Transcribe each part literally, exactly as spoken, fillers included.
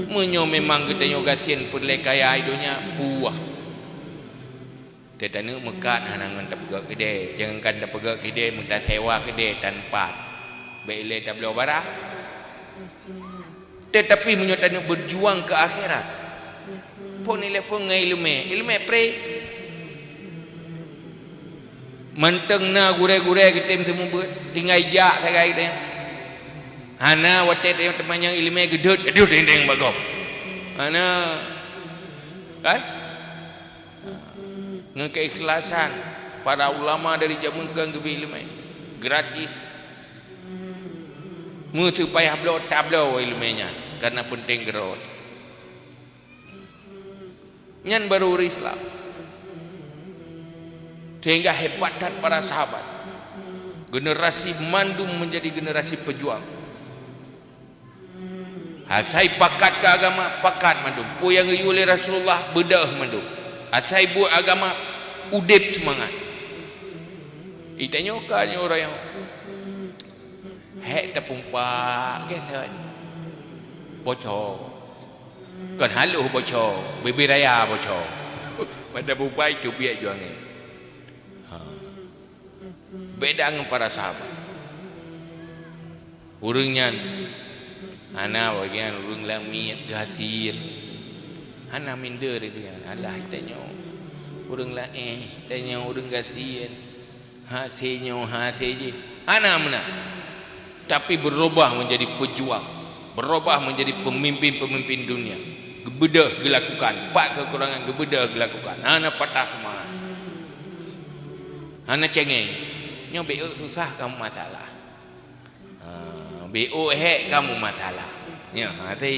Meunyoe memang geutanyoe gasien peureulée kaya i donya, puwah. Teutaneuëk meukat hana ngon tapeugét keudée, jangankan tapeugét keudée, meutasewa keudée tan pat. Bék ilée tabloe barang. Teutapi meunyoe taneuëk beujuang keu akhirat, phon ilée phon ngon iéleumé, iéleumé pré. Mantong na gurée-gurée geutem seumeubeuet, tinggai jak sagai geutem. Hana watée tanyoe teumanyong iéleumé geudeuet, geudeuet deng-deng bak gob. Hana. Kan? Ngon keikhlasan, para ulama dari jameun kan geubri iéleumé gratis. Meuseu payah bloe, tabloe iéleumé nyan, karena peunteng keudroe. Nyan baru ureuëng Islam. Sehingga hebat that para sahabat. Generasi mandum menjadi generasi pejuang. Asai pakat keu agama, pakat mandum. Peue nyang geuyue lé Rasulullah, beudôh mandum. Asai buet agama, udeb seumangat. Itanyoe ka nyoe ureuëng hék tapumpak, geuseuet. Bocor. Kon halôh bocor, bibir raya bocor. Pada bubai teubiet juangan. Ha. Beda ngon para sahabat. Ureuëng nyan hana bagian ureuëng lamiet gasien. Hana minder ureuëng nyan. Alah tanyoe ureuëng laén, tanyoe ureuëng gasien. Hase nyoe, hase jih. Hana meunan. Tapi berubah menjadi pejuang. Berubah menjadi pemimpin-pemimpin dunia. Geubeudôh geulakukan. Pat keukurangan geubeudôh geulakukan. Hana patah seumangat. Hana cengeng. Nyoe bék susah kamu masalah. Ha, bék hék kamu masalah. Nyoe, hase.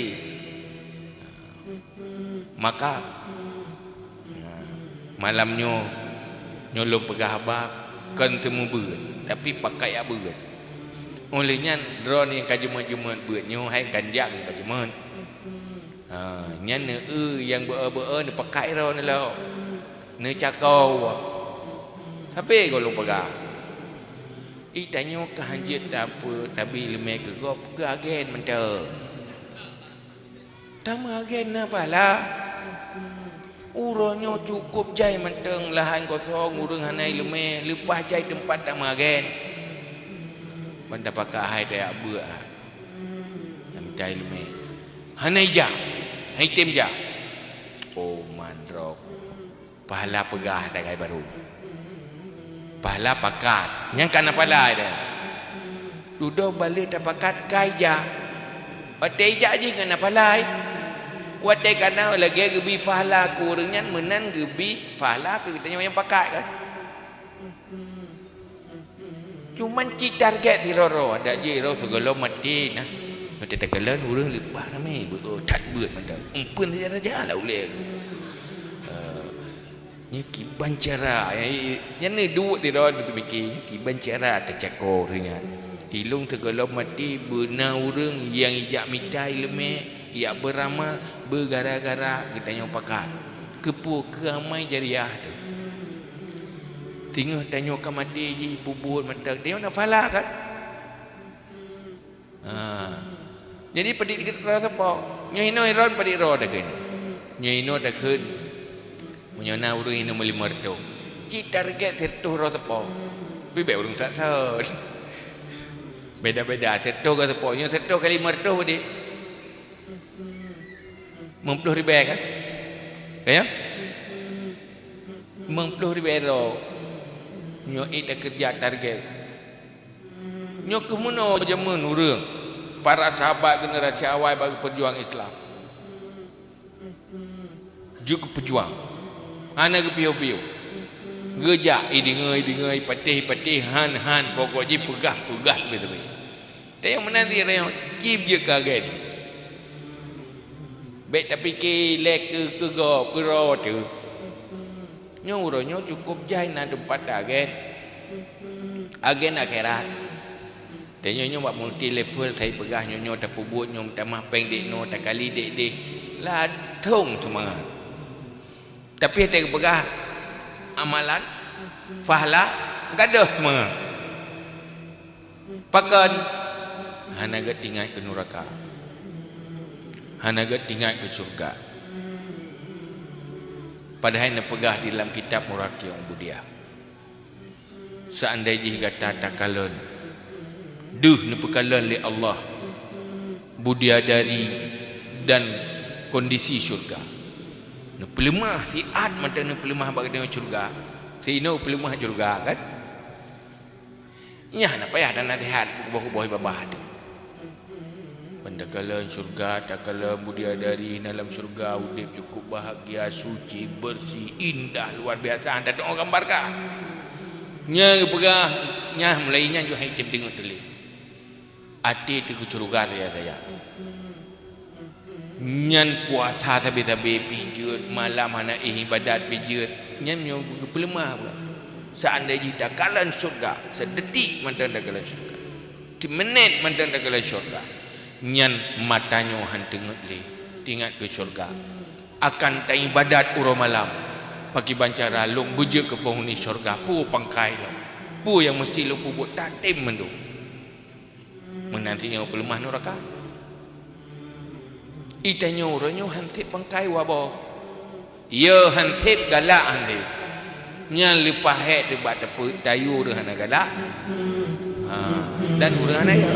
Maka, ha, malam nyoe, nyoe lôn peugah haba kon seumeubeuet, tapi pakat jak beuet. Óh lheueh nyan, droeneuh nyang ka jeuet-jeuet beuet nyoe hai ganjang ka jeuet. Ha, nyan neu-eu nyang beu-eu-beu-eu neupakat droeneuh lom. Neucakô. Sabe goh lôn peugah. Itanyoe ka hanjeuet tapeue tabi leumé keu gob keu agen mantong. Tameuagen na pahala. Uroe nyoe cukôp jai mantong lahan kosong ureuëng hana ileumé leupah jai teumpat tameuagen. Ban tapakat hai tajak beuet ha. Nyang mita ileumé. Hana ijak. Hana item jak. Oh mandrok. Pahala peugah sagai barô. Pahala pakat. Nyang ka na pahala dah. Dudoe balek tapakat ka ijak. Watée ijak jih ka na pahala. Watée ka na lagée geubi pahala keu ureuëng nyan meunan geubi pahala keu geutanyoe nyang pakat kan. Cuman cit target sidroe-droe, adak jih droe sigohlom maté nah. Watée takalon ureuëng leupah ramé beuôt that beuet mantong. Empeuen saja-saja lah ulée tu. Eh, nyoe kiban cara, nyan neuduek sidroe teumiké, kiban cara tacako ureuëng nyan. Ilong sigohlom maté beuna ureuëng nyang ijak mita ileumé, ijak beuramal, beugara-gara geutanyoe pakat. Keupeue keu amai jariah teuh. Teungoh tanyoe ka maté jih peubuet mantong, tanyoe na pahala kan? Ha. Jadi padit droe sapo? Nyoe hinoe droe padit droe takheun. Nyoe hinoe takheun. Meunyoe na ureuëng hinoe meulimong reutôh. Cit target sireutôh droe sapo. Bibet ureuëng sat-sat. Beda-beda sireutôh droe sapo. Nyoe sireutôh kali limong reutôh padit. Meuplôh ribée kan? Ya? Meuplôh ribée droe. Nyoe ék takeureuja target. Nyoe keuh meunoe jameun ureuëng, para sahabat generasi awai bak geupeujuang Islam. Jeuet geupeujuang. Hana geupiôh-piôh. Geujak, i deungoe, i deungoe, i patéh, i patéh, han, han, pokok jih peugah, peugah leubeh-leubeh. Tayong meunan si rayon, cit jeuet keu agen. Bék tapiké lé keu, keu gob, keu droe teuh. Nyoe uroe nyoe cukôp jai na teumpat agen. Agen akhirat. Tanyoe nyoe bak multi level, sai peugah nyoe, nyoe tapeubuet, nyoe meutamah péng dék noe, takali dék deh. Ladôm seumangat. Tapi watée geupeugah amalan, pahala, gadôh seumangat. Pakon? Hana gét ingat keu nuraka. Hana gét ingat keu syurga. Padahai neupeugah di lam kitab Maraqiul Budiah, seandai jih gata takalon, deuh neupeukalon lé Allah budiadari dan kondisi syurga. Neupeuleumah siat mantong neupeuleumah bak geutanyoe syurga. Sinoe peuleumah syurga kan? Nyan hana payah dan nasihat boh-boh babah tu. Takalon syurga, takalon budiadari na lam syurga, udeb cukup bahagia, suci, bersih, indah, luar biasa. Hana teudeungoe gambar ka. Nyan geupeugah, nyan mulai nyan ju hai tem deungoe tuléh. Até teuh keu syurga saja-saja. Nyan puasa sabe-sabe pih jeuet, malam hana éh ibadat pih jeuet. Nyan nyoe geupeuleumah buet. Seandai jih takalon syurga, sedetik mantong takalon syurga. Simeunét mantong takalon syurga. Nyan mata nyoe han teungeut lé, teuingat keu syurga. Akan taibadat uroe malam. Pakriban cara lôn beujeuet keu penghuni syurga, peue pangkai lôn, peue nyang meuseuti lôn peubuet, tatem mandum. Meunan sinyoe peuleumah nuraka. Itanyoe uroe nyoe han sép pangkai waboh. Yo han sép galak han sép. Nyan leupah hék teuh bak teupeu tayue ureuëng hana galak. Ha, dan ureuëng hana yo.